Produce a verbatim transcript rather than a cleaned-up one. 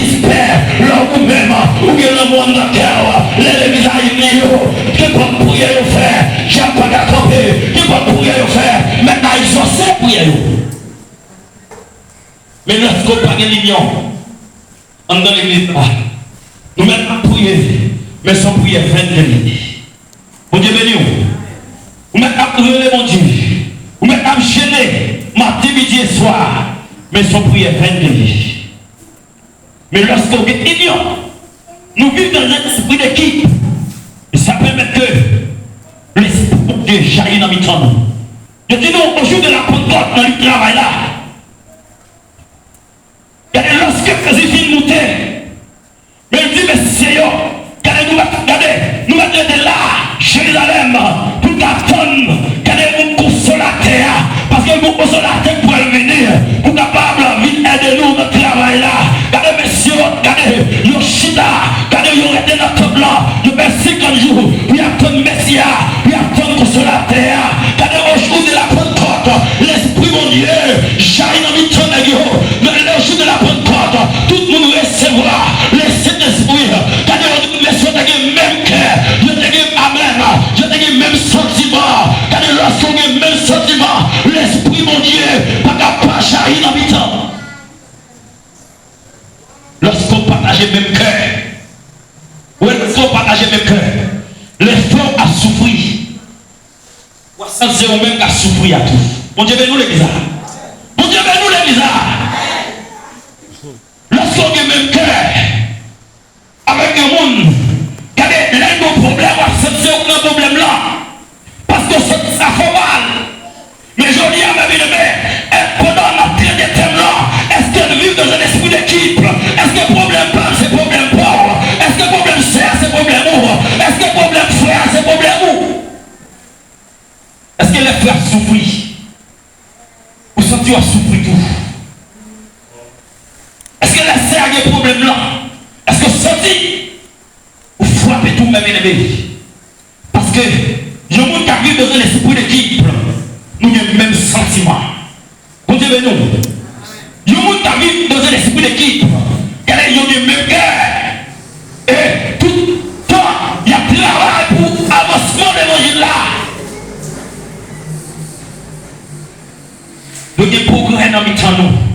respè, lè ou menm, ou gen lanmou anndan kè w, lè legliz a ini yo, kenpòt priyè yo fè, dyab pa ka kanpe, kenpòt priyè yo fè, Mèt la egzòse priyè yo. Men lòske w pa gen linyon anndan legliz la, nou mèt ap priye, men se yon priyè vèn ke li. Bondye beni w. Ou mèt ap rele Bondye. Ou mèt ap jene maten, midi e swa. Men se yon priyè vèn ke li. Men lòske w gen inyon, nou viv dans un esprit d'équipe. E sa pèmèt ke Lespri Bondye jayi nan mitan nou. Yo di nou, au jour de la Pentecôte, nan lit travay la, gade, lòske Jezi fin moute, men l di mesye yo, gade, nou mèt, gade, nou mèt rete la, Jerizalèm, pou n ka tann, gade, yon konsolatè a, paske yon konsolatè k pral vini, pou kapab vin ede nou nan travay la. Gade, mesye yo, gade, yo chita, gade, yo rete nan tanp lan, yo fè senkant jou, pou y ap tann Mesi a, pou y ap tann konsolatè a. Gade, au jour de la Pentecôte, Lespri Bondye jayi nan mitan nèg yo. Men le jour de la Pentecôte, tout moun resevwa Lesentespri. Gade, yo tout mesye te gen menm kè, yo te gen, amèn, yo te gen menm santiman. Gade, lòske w gen menm santiman, Lespri Bondye pa ka pa jayi nan mitan. Lòske w pataje menm kè, wè, lòske w pataje menm kè, lè frè w ap soufri, w a santi se ou menm k ap soufri a tou. Bondye beni w legliz la. Bondye beni w legliz la. Lòske w gen menm kè avèk yon moun, gade, lè l gen yon pwoblèm, w ap santi se ou k nan pwoblèm lan. Paske w santi sa fè w mal. Men jodi a, mè byeneme, e pandan n ap trete tèm lan, èske n viv dans un esprit d'équipe? Èske pwoblèm pa m se pwoblèm pa w? Èske pwoblèm sè a se pwoblèm ou? Èske pwoblèm frè a se pwoblèm ou? Èske lè frè ap soufri, ou santi w ap soufri tou? Èske lè sè a gen pwoblèm lan, èske w santi ou frape tou, mè byeneme? Paske yon moun k ap viv dans un esprit d'équipe, nou gen menm santiman. Bondye beni w. Yon moun k ap viv dans un esprit d'équipe, gade, yo gen menm kè. E tout tan, y ap travay pou avansman levanjil la. Yo gen pwogrè nan mitan nou.